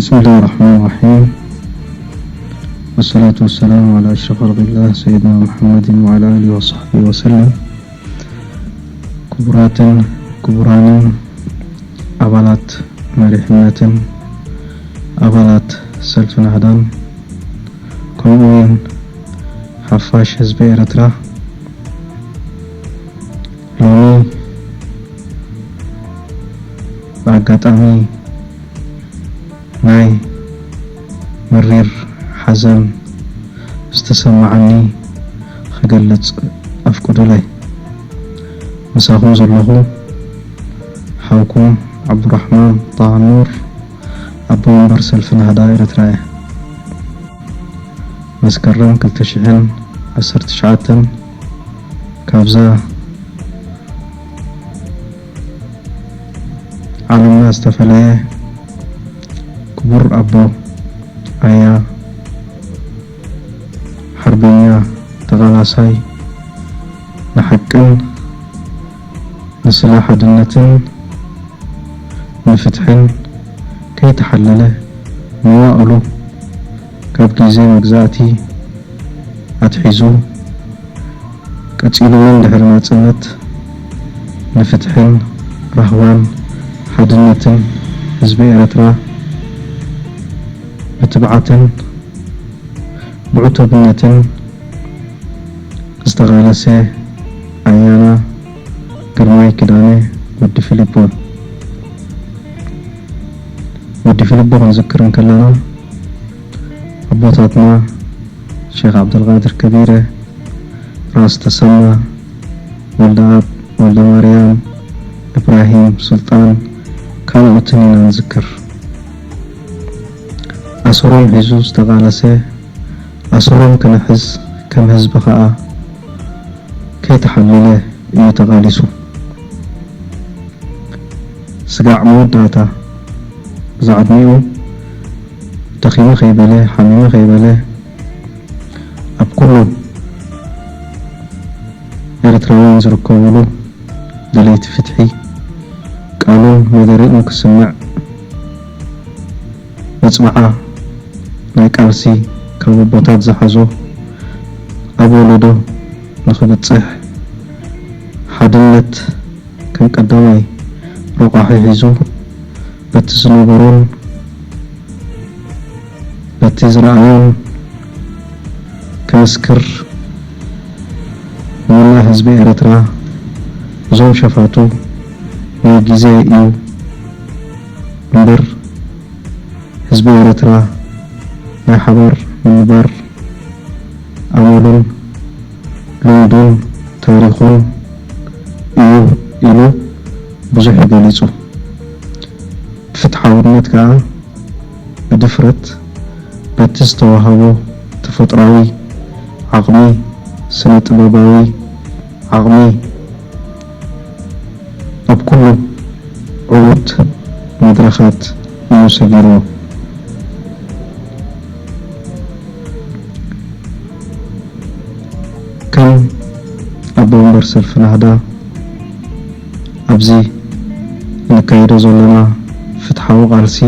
بسم الله الرحمن الرحيم. والصلاة والسلام على أشرف خلق الله سيدنا محمد وعلى آله وصحبه وسلم. ክቡራትን ክቡራንን ኣባላት መሪሕነትን ኣባላት ሰልፊ ናህዳን፣ ከምኡ እውን ሓፋሽ ህዝቢ ኤርትራ፣ ሎሚ ብኣጋጣሚ ናይ መሪር ሓዘን ዝተሰማዓኒ ክገልጽ ኣፍቅዱለይ። ምሳኹም ዘለኹ ሓውኩም ዓብዱራሕማን ጣሃ ኑር፣ ኣቦ ወንበር ሰልፊ ናህዳ ኤርትራ እየ። መስከረም ክልተ ሽሕን ዓሰርተ ትሽዓተን ካብዛ ዓለምና ዝተፈለየ ክቡር ኣቦ፣ ኣያ፣ ሓርበኛ፣ ተቓላሳይ ንሓቅን ንስለ ሓድነትን ንፍትሕን ከይተሓለለ መዋእሉ ካብ ግዜ መግዛእቲ ኣትሒዙ ቀጺሉ እውን ድሕሪ ናጽነት ንፍትሕን ራህዋን ሓድነትን ህዝቢ ኤርትራ ብትብዓትን ብዕቱብነትን ዝተቓለሰ ኣያና ግርማይ ኪዳነ ወዲ ፊሊፖ። ወዲ ፊሊፖ ክንዝክር እንከለና ኣቦታትና ሼኽ ዓብደልቃድር ከቢረ፣ ራስ ተሰማ፣ ወልደኣብ፣ ወልደማርያም፣ እብራሂም ሱልጣን፣ ካልኦትን ኢና ንዝክር። ኣሰሮም ሒዙ ዝተቓለሰ፣ ኣሰሮም ክነሕዝ ከም ህዝቢ ከኣ ከይተሓለለ እዩ ተቓሊሱ። ስጋዕ መወዳእታ እዛ ዕድሚኡ ደኺመ ከይበለ፣ ሓሚመ ከይበለ፣ ኣብ ኩሉ ኤርትራውያን ዝርከብሉ ደለይቲ ፍትሒ ቃሉን መደረኡን ክስምዕ መጽብዓ ናይ ቃልሲ ካብ ኣቦታት ዝሓዞ ኣብ ወለዶ ንኽብጽሕ ሓድነት ከም ቀዳማይ ረቋሒ ሒዙ በቲ ዝነበሮን በቲ ዝረኣዮን ክምስክር ንመላእ ህዝቢ ኤርትራ እዞም ሸፋቱ ናይ ግዜ እዩ እምበር ህዝቢ ኤርትራ ናይ ሓባር ምንባር ኣመሉን ልምዱን ታሪኹን እዩ ኢሉ ብዙሕ እዩ ገሊጹ። ብፍትሓውነት ከኣ ብድፍረት በቲ ዝተዋህቦ ተፈጥሮኣዊ ዓቕሚ፣ ስነ ጥበባዊ ዓቕሚ ኣብ ኩሉ ዕዉት መድረኻት እዩ ሰጊርዎ። ከም ኣቦ ወንበር ሰልፊ ናህዳ ኣብዚ እንካየዶ ዘለና ፍትሓዊ ቃልሲ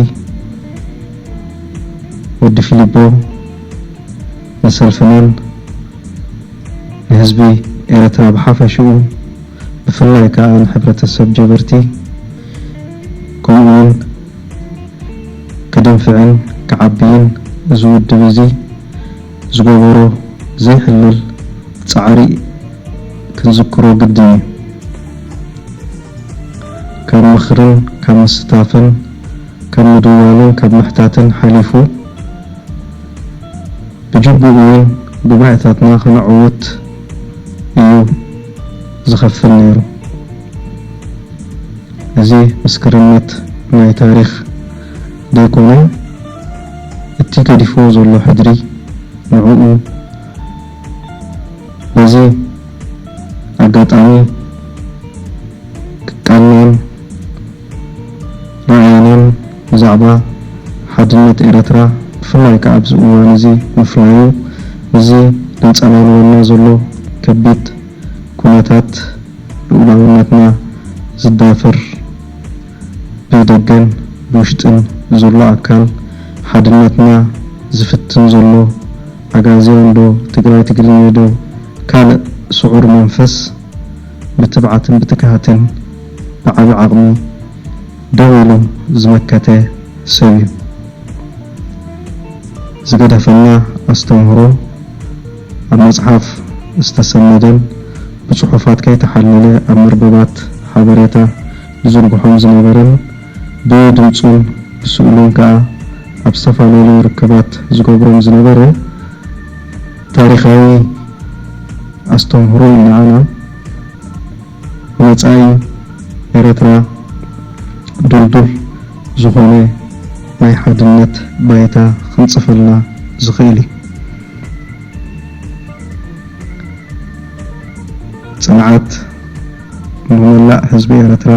ወዲ ፊሊፖ ንሰልፍናን ንህዝቢ ኤርትራ ብሓፈሽኡ ብፍላይ ከኣ ንሕብረተሰብ ጀበርቲ ከምኡውን ክደንፍዕን ክዓብይን እዚ ውድብ እዚ ዝገበሮ ዘይሕለል ጻዕሪ ክንዝክሮ ግድን እዩ። ካብ ምኽርን ካብ ምስታፍን ካብ ምድዋልን ካብ ምሕታትን ሓሊፉ ብጅቡኡ እውን ጉባኤታትና ክነዕውት እዩ ዝኸፍል ነይሩ። እዚ ምስክርነት ናይ ታሪኽ ዘይኮነ፣ እቲ ገዲፍዎ ዘሎ ሕድሪ ንዕኡ በዚ ኣጋጣሚ ክቃልናን ራእይናን ብዛዕባ ሓድነት ኤርትራ ብፍላይ ከኣ ኣብዚ እዋን እዚ ምፍላዩ፣ እዚ ዘንጸላልወና ዘሎ ከቢድ ኩነታት ልኡላውነትና ዝዳፈር ብደገን ብውሽጥን ዘሎ ኣካል ሓድነትና ዝፍትን ዘሎ ኣግኣዝያን ዶ ትግራይ ትግርኛ ዶ ካልእ ስዑር መንፈስ ብትብዓትን ብትግሃትን ብዓቢ ዓቕሚ ደው ኢሉ ዝመከተ ሰብ እዩ። ዝገደፈና ኣስተምህሮ ኣብ መጽሓፍ ዝተሰነደን ብጽሑፋት ከይተሓለለ ኣብ መርበባት ሓበሬታ ዝዝርግሖም ዝነበረን ብድምጹን ብስእሉን ከኣ ኣብ ዝተፈላለዩ ርክባት ዝገብሮም ዝነበረ ታሪኻዊ ኣስተምህሮ እዩ ንዓና። መጻኢ ኤረትራ ድልዱል ዝኾነ ናይ ሓድነት ባይታ ክንጽፈልና ዝኽእል እዩ። ጽንዓት ንመላእ ህዝቢ ኤረትራ፣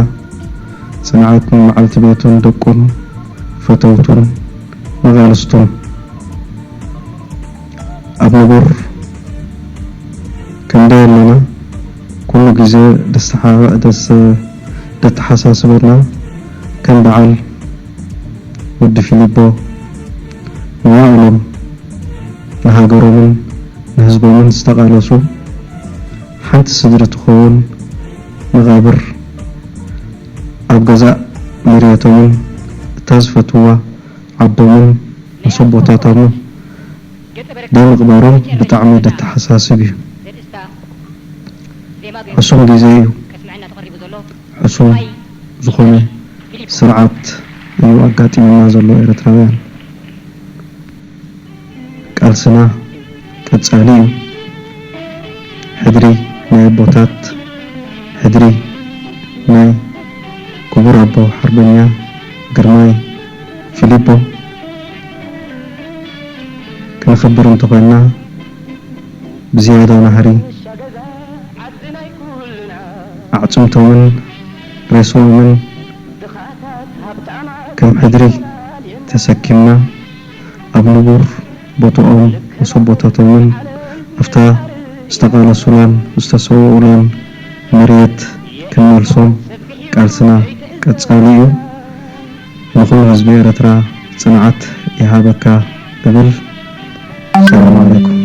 ጽንዓት ንመዓልቲ ቤቱን ደቁን ፈተውቱን መቓልስቱን። ኣብ ንቡር ክንደይ ኣለና፣ ኩሉ ግዜ ደስሓ-፣ ደስ-፣ ደተሓሳስበና ከም በዓል ወዲ ፊሊፖ መዋእሎም ንሃገሮምን ንህዝቦምን ዝተቓለሱ ሓንቲ ስድሪ ትኸውን መቓብር ኣብ ገዛእ መሬቶምን እታ ዝፈትዋ ዓዶምን መሰቦታቶምን ደይ ምቕባሮም ብጣዕሚ ደተሓሳስብ እዩ። ሕሱም ግዜ እዩ። ሕሱም ዝኾነ ስርዓት እዩ ኣጋጢሙና ዘሎ ኤርትራውያን። ቃልስና ቀጻሊ እዩ። ሕድሪ ናይ ኣቦታት፣ ሕድሪ ናይ ክቡር ኣቦ ሓርበኛ ግርማይ ፊሊፖ ከነኽብር እንተኾይንና፣ ብዝያዳ ናህሪ ኣዕጽምቶምን ሬስኦምን ከም ሕድሪ ተሰኪምና፣ ኣብ ንቡር ቦትኦም መሰቦታቶምን ኣብታ ዝተቓለሱላን ዝተሰውኡላን መሬት ክንመልሶም ቃልስና ቀጻሊ እዩ። ንኹሉ ህዝቢ ኤርትራ ጽንዓት ይሃበካ እብል። ሰላም ዓለይኩም።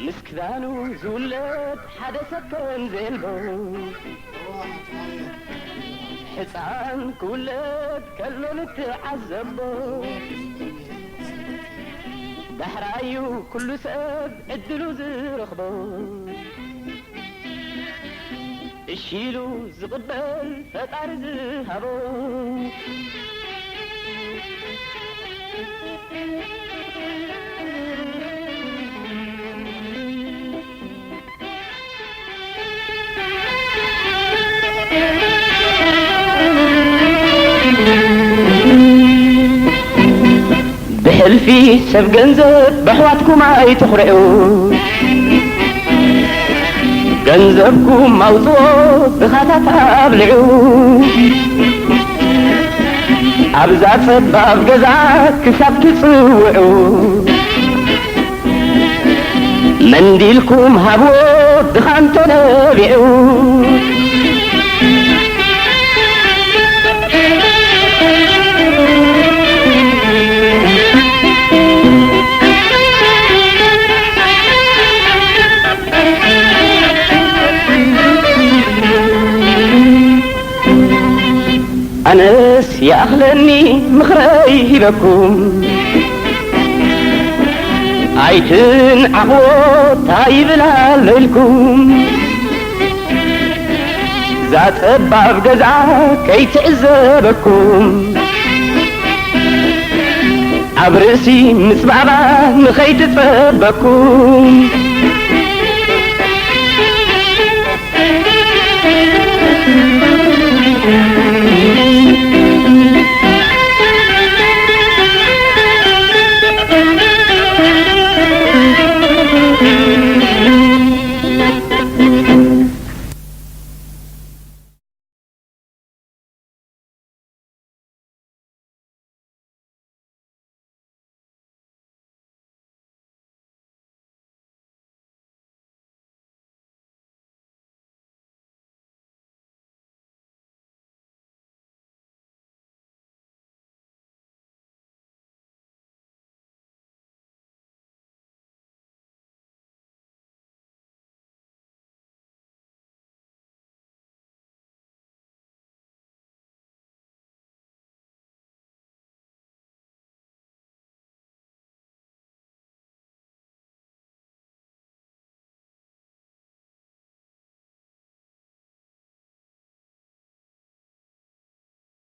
ምስ ክዳኑ ዝውለድ ሓደ ሰብ ከም ዘየልቦ፣ ሕፃን ክውለድ ከሎ ንትዓዘቦ። ዳሕራዩ ኩሉ ሰብ ዕድሉ ዝረኽቦ፣ እሺ ኢሉ ዝቕበል ፈጣሪ ዝሃቦ። ብሕልፊ ሰብ ገንዘብ በሕዋትኩም ኣይትኹርዑ። ገንዘብኩም ኣውፅዎ ድኻታት ኣብልዑ። ኣብዛ ጸባብ ገዛ ክሳብ ትጽውዑ። መንዲልኩም ሃብዎ ድኻ እንተነቢዑ። ኣነስ ይኣኽለኒ ምኽረይ ሂበኩም፣ ኣይትንዓቕዎ ታይ ይብል ኣሎ ኢልኩም። እዛ ጸባብ ገዛ ከይትዕዘበኩም፣ ኣብ ርእሲ ምጽባባ ንኸይትጸበኩም።